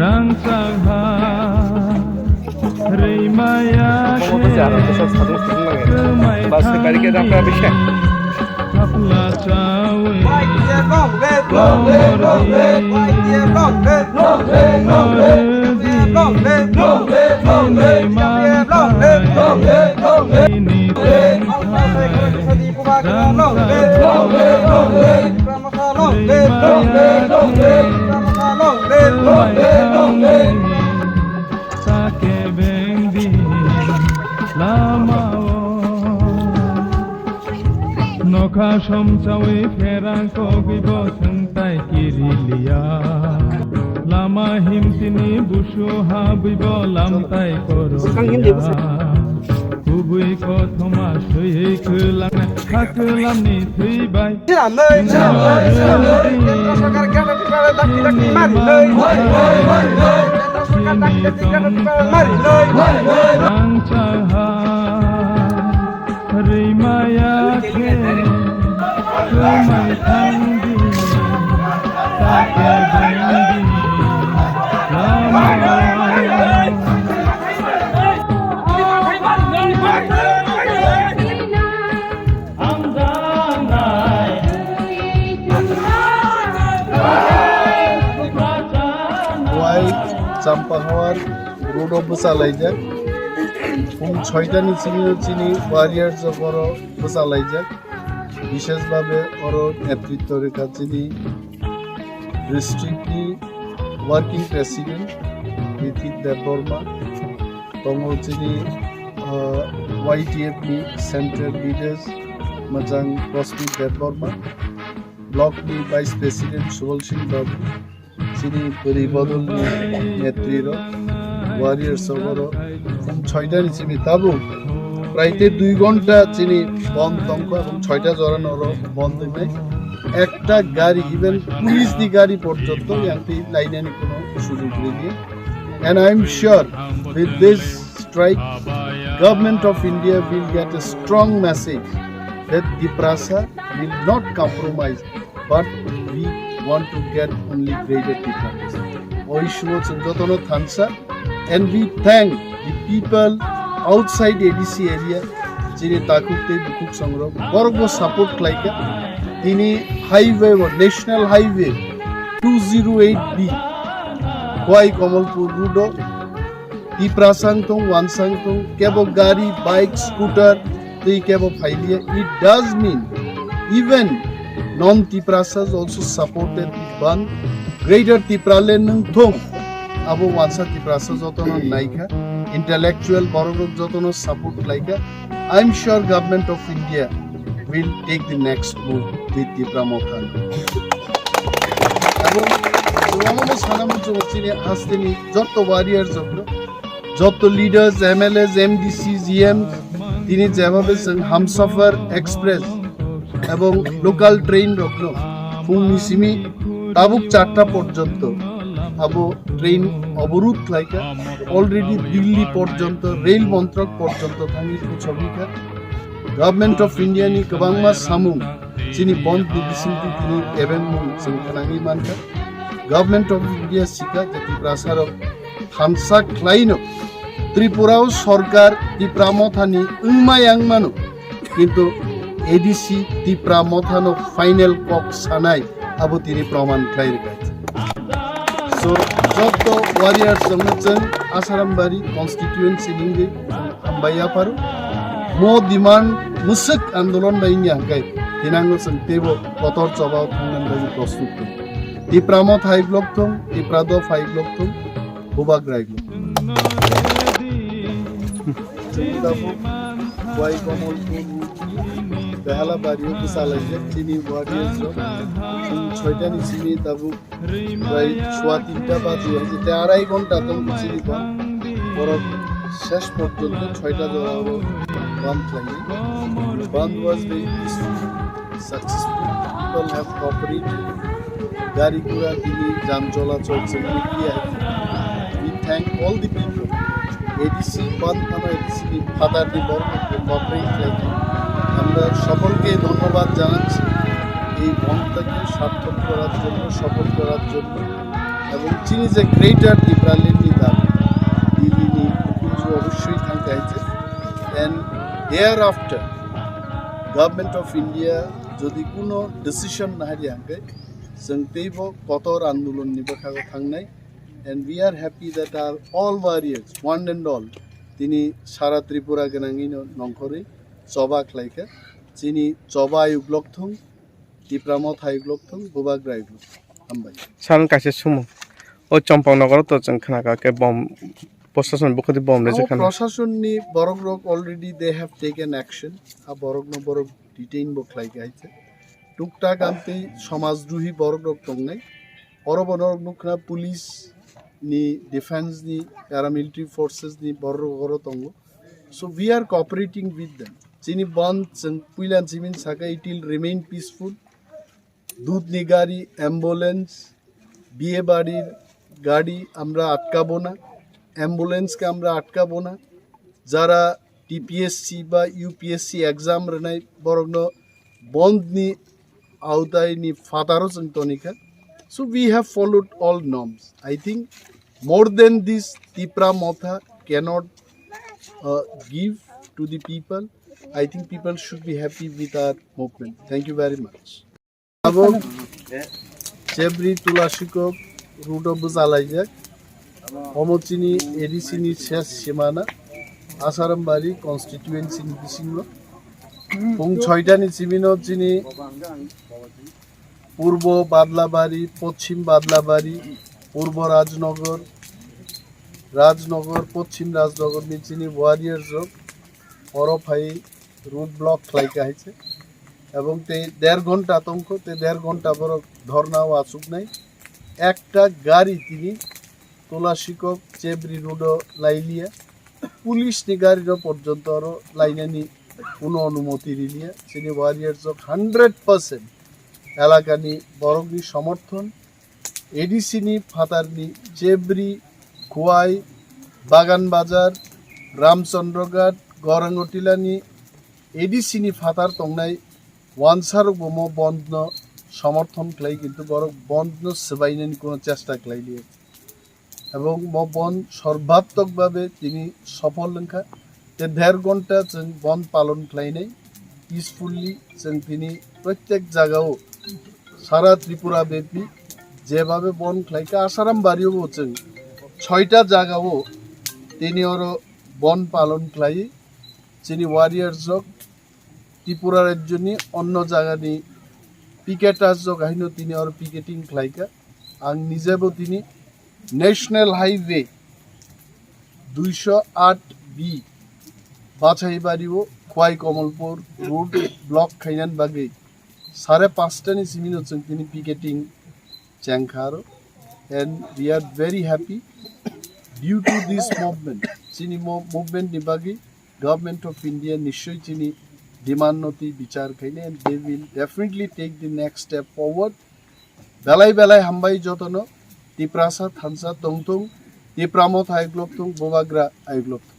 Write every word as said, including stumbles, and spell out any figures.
Rangchakha rwimaya khe kwmai thangdi. Nokha somchawi pherang kogwi bo swngtai kiriliya. Lama himtini busu habwi bo lamtai korokya. Kubui kothoma swiwi kwlangnai ha kwlamni thwi bai. Rangchakha rwimaya khe kwmai thangdi, ta kebengdi lama. Wai Champahawar road o bwchalaijak. Pung soitani simi chini warriors rok oro bwchalaijak. Bishesh bhabe oro netritto rikha chini district ni working president Ritik Debbarma, tongo chini, ah, Y T F ni central leaders Majang Rosmi Debbarma, block ni vice president Subal Singh Babu, chini bwrwi bodol ni netri rok, warriors rok oro soita ni simi tabuk prai te dui ghonta chini bond tongkha, ebong soita jora no oro bond tongnai. Ekta gari, even police ni gari porjonto yang twi lainani kono sujog rwliya. And I am sure with this strike, Government of India will get a strong message that Tiprasa will not compromise, but we want to get only greater Tiprasa. O issue o chwng jotono thansa, and we thank the people outside A D C area, chini takhuk tei bukhuk songrok borokbo support khlaikha. Tini highway o, national highway two zero eight B, Khowai Kamalpur road o Tiprasa wngthung, wansa wngthung, kebo gari, bike, scooter, tei kebo phailiya. It does mean even non-Tiprasas also supported the bandh. Greater Tipraland wngthung, abo wansa Tiprasa jotono naikha, intellectual borok rok jotono support khlaikha. I am sure Government of India will take the next move with Tipra Motha. Ebong chwng omono sana muchungo chini hasteni jotto warriors rokno, jotto leaders, M L As, M D C, G M, tini jebhabe chwng Hamsafar Express ebong local train rokno phungni simi tabuk charta porjonto abo train oborudh khlaikha, already Delhi porjonto, rail montrok porjonto thangwi kuchogwikha. Government of India ni kwbangma samung chini bond ni bisingtwi tini ebengmung chwng khnangwi mankha. Government of India sikha je Tiprasa rok thansa khlaino Tripura o sorkar Tipra Motha ni wngma yang mano, kintu A D C Tipra Motha no final kok sanai abo tini proman khlai rwkha. So, joto warriors rokno chwng Asarambari constituency nungwi hambai yapharo. Mo demand mwswk andolon bai wngya hwnkhe thinangno chwng teibo kotor choba o thangna bagwi prostut tong. Tipra Motha hai block thung, Tipra Dopha hai block thung, Bubagra hai block thung. Chini tabuk Wai Kamalpur Behala Bari o bwsa laijak chini warriors rok. Chwng soita ni simi tabuk Prai sua tinta baji hai je, te arai ghonta tong chini bandh. Borok shesh porjonto soita jora o bandh khlainai. Bandh was very peaceful, successful. People have cooperated. Gari gura tini jam cholachol chengwi phiya hai. We thank all the people. A D C bandh khana A D C ni phatar ni borok cooperate khlaikha. আমরা সকলকে ধন্যবাদ জানাচ্ছি এই বন্ধটাকে সার্থক করার জন্য, সফল করার জন্য। এবং chini je Greater Tipraland ni dabi, Delhi ni hukum ju obosshoi thangkha hai je. And thereafter, Government of India jodi kuno decision nahari hangkhe, chwng teibo kotor andolon ni bwkhago thangnai. And we are happy that our all warriors, one and all, tini sara Tripura gwnangwino nongkhorwi choba khlaikha. Chini choba ayuk lok thung, Tipra Motha ayuk lok thung, Bubagra ayuk lok thung. Hambai. Sir, kaisa sumung. O Champaknagar to chwng khnakha khe bom, proshason bukhudi bom rejak khana. Proshason ni borok rok already they have taken action. A borok no borok detain bo khlai kha hai se. Tuktak amtwi somajdrohi borok rok tongnai. Oro bo norok nukha police ni, defense ni, paramilitary forces ni borok rok oro tongo. So we are cooperating with them. Chini bandh chwng puila ni simi sakha, it will remain peaceful. Dudh ni gari, ambulance, biye barir gari amra atkabo na, ambulance ke amra atkabo na. Jara T P S C ba U P S C exam rwnai borokno bandh ni aotai ni phataro chwng tonikha. So we have followed all norms. I think more than this, Tipra Motha cannot, uh, give to the people. I think people should be happy with our movement. Thank you very much. Tabuk Chebri Tulasikok road o bwchalaijak. Omo chini A D C ni ses simana, Asarambari constituency ni bisingo. Pung soita ni simi no chini Purbo Badlabari, Poschim Badlabari, Purbo Rajnagar, Rajnagar, Poschim Rajnagar ni chini warriors rok oro phai road block khlai kha hai se. Ebong tei der ghonta tongkho, tei der ghonta borok dhorna o achuknai. Ekta gari tini Tulasikok Chebri road o lailiya. Police ni gari rok porjonto oro lainani kuno onumoti riliya. Chini warriors rok hundred percent elakani borokni somorthon, A D C ni phatarni Chebri, Khowai, Bagan Bazar, Ramchandroghat, Gorangotila ni A D C ni phatar tongnai wansarok bo mo bandh no somorthon khlai, kintu borok bandh no swbainani kuno chesta khlai liya. Ebong mo bandh sorbattok babe tini sophol wngkha. Te der ghonta chwng bandh palon khlainai peacefully. Chwng tini protek jagao sara Tripura bepi jebabe bandh khlaikha, Asarambari o bo chwng soita jagao tini oro bandh palon khlai. Chini warriors rok Tripura rajyoni onno jagani picketers rok haino tini oro picketing khlaikha. Ang nijebo tini National Highway duisho aat B Bachaibari o Khowai Kamalpur road block khainani bagwi sare panchta ni simi no chwng tini picketing chengkha aro. And we are very happy due to this movement. Chini mo-, movement ni bagwi Government of India nishoi chini demand no twi bichar khainai, and they will definitely take the next step forward. Belai belai hambai jotono. Tiprasa thansa tongthung, Tipra Motha ayuklok thung, Bubagra ayuklok thung.